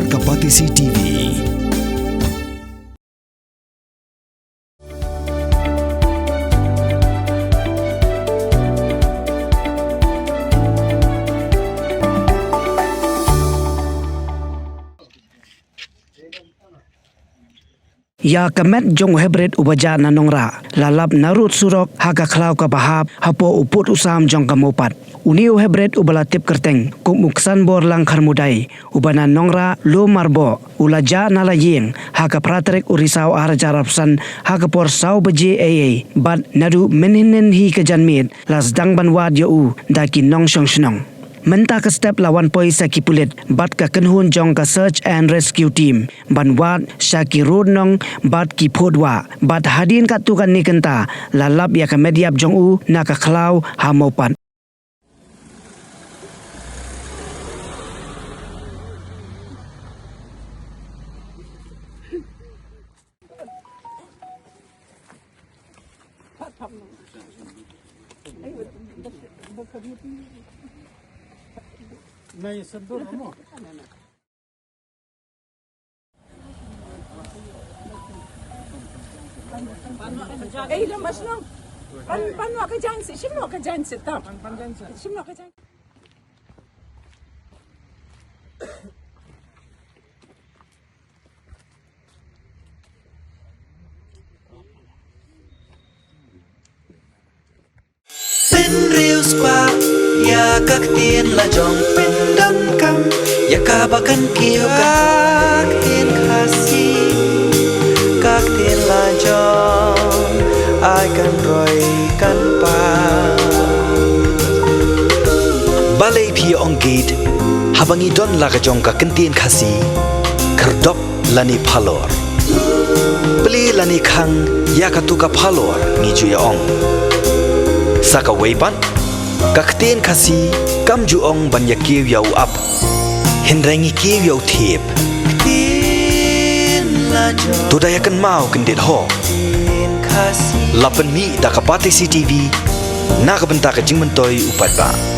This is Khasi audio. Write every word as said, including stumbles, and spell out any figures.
Ka Batesi T V. Ïa ka met jong u hybrid uba jah na Nongrah la lap na rud surok ha ka khlaw kaba hap hapoh u pud u sam jong ka Mawpat. Une u hybrid uba la tip kyrteng kum u Ksanbor Langkharmudai, uba na Nongrah Lum Marboh, u la jah na la ïing ha ka phra tarik u Risaw arhajar arphew san ha ka por saw baje eiei, bad naduh mynhynnin hi ka janmiet la sdang ban wad ïa u da ki nongshong shnong. Mynta ka step la wan poi sa ki pulit bad ka kynhun jong ka Search and Rescue Team ban wad sha ki rud nong bad ki phud wah, bad hadien katto katne kynta la lap ïa ka met ïap jong u na ka khlaw ha Mawpat. Ei, lem ba shnong. Pan, pan wah ka jaiñ seh, shim noh ka jaiñ seh, tam. Shim noh ka jaiñ. Pynriew spah ïa ka ktien la jong, pyndonkam ïa kaba kan kiew ka ktien Khasi, ka ktien la jong, ai kan roi kan pang. Balei phi ong gate haba ngi don la ka jong ka ktien Khasi? Khyrdop lane phalor. Plie lane khang ïa katu ka phalor ngi ju ïa ong. Sa kawei pat, ka ktien Khasi kam ju ong ban ïa kiew ïa u ap, hynrei ngi kiew ïa u thiep. To da ïa kynmaw kyndit ho. La pynmih da ka Batesi T V na ka bynta ka jingmyntoi u paidbah.